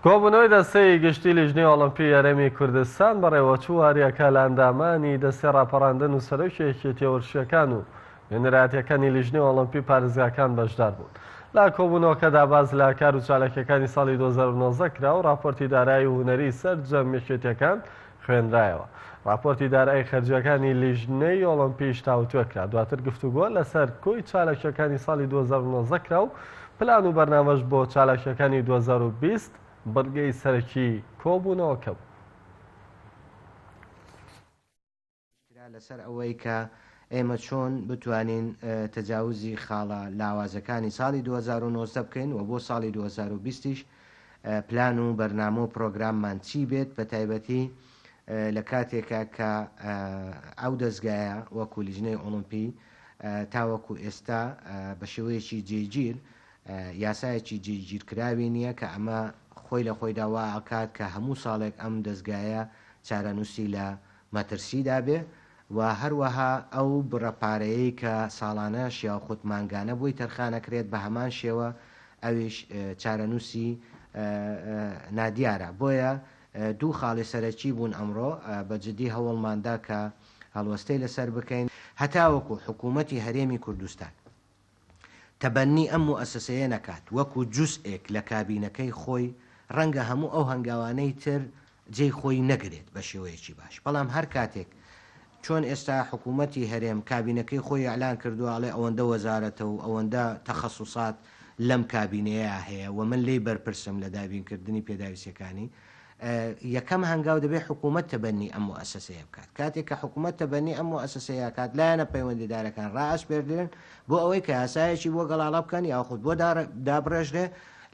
کۆبوونەوەی دەستەی گشتی لیژنەی ئۆڵۆمپی هەرێمی کوردستان بەڕێوەچوو، هەریەکە لە ئەندامانی دەستەی ڕاپەڕاندن و سەرۆکی یەکێتیە وەرزشیەکان و نوێنەرایەتیەکانی لیژنەی ئۆڵۆمپی پارێزگاکان بەشداربوون. لە کۆبوونەوەکەدا باس لە کار و چالاکیەکانی ساڵی 2019 کرا و ڕاپۆرتی دارایی و هونەری سەرجەم یەکێتیەکان خوێنرایەوە. ڕاپۆرتی دارایی خەرجیەکانی لیژنەی ئۆڵۆمپیش تاوتوێ کرا. دواتر گفتوگۆ لەسەر کۆی چالاکیەکانی ساڵی 2019 کرا و پلان و بەرنامەش بۆ چالاکیەکانی 2020 بڕگەی سەرەکی کۆبوونەوەکە بوو. کرا لەسەر ئەوەی کە ئێمە چۆن بتوانین تەجاوزی خاڵە لاوازەکانی ساڵی 2019 بکەین و بۆ ساڵی 2020 یش پلان و بەرنامە و پرۆگراممان چی بێت بە تایبەتی لە کاتێکا کە ئەو دەزگایە وەکو لیژنەی ئۆڵۆمپی تاوەکو ئێستا بە شێوەیەکی جێگیر یاسایەکی جێگیرکراوی نییە کە ئەمە خۆی لە خۆیدا وا ئەکات کە هەموو ساڵێک ئەم دەزگایە چارەنووسی لە مەترسیدا بێ و هەروەها ئەو بڕە پارەیەی کە ساڵانەش یاخود مانگانە بۆی تەرخان ئەکرێت بە هەمان شێوە ئەویش چارەنووسی نادیارە. بۆیە دوو خاڵی سەرەکی بوون ئەمڕۆ بە جدی هەوڵمان دا کە هەڵوەستەی لەسەر بکەین. هەتاوەکو حکوومەتی هەرێمی کوردستان تەبەنی ئەم موئەسەسەیە نەکات وەکو جوزئێک لە کابینەکەی خۆی، ڕەنگە هەموو ئەو هەنگاوانەی تر جێی خۆی نەگرێت بە شێوەیەکی باش، بەڵام هەر کاتێک چۆن ئێستا حکوومەتی هەرێم کابینەکەی خۆی ئیعلان کردووە ئەڵێ ئەوەندە وەزارەتە و ئەوەندە تەخەسوسات لەم کابینەیە هەیە و من لێی بەرپرسم لە دابینکردنی پێداویستیەکانی، یەکەم هەنگاو دەبێت حکوومەت تەبەنی ئەم موئەسەسەیە بکات، کاتێک کە حکوومەت تەبەنی ئەم موئەسەسەیە کات لایەنە پەیوەندیدارەکان ڕائەسپێردرێن بۆ ئەوەی کە یاسایەکی بۆ گەڵاڵە بکەن یاخود بۆ دابڕێژرێ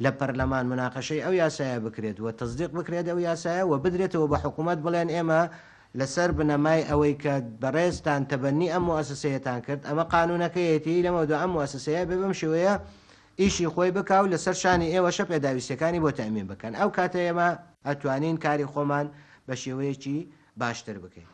لە پەرلەمان مناقەشەی ئەو یاسایە بکرێت و تەسدیق بکرێت ئەو یاسایە و بدرێتەوە بە حکوومەت بڵێن ئێمە لەسەر بنەمای ئەوەی کە بەڕێزتان تەبەنی ئەم موئەسەسەیەتان کرد ئەمە قانوونەکەیەتی لەمەودوا ئەم موئەسەسەیە بێ بەم شێوەیە ئیشی خۆی بکا و لەسەر شانی ئێوەشە پێداویستیەکانی بۆ تەئمین بکەن ئەو کاتە ئێمە ئەتوانین کاری خۆمان بە شێوەیەکی باشتر بکەین.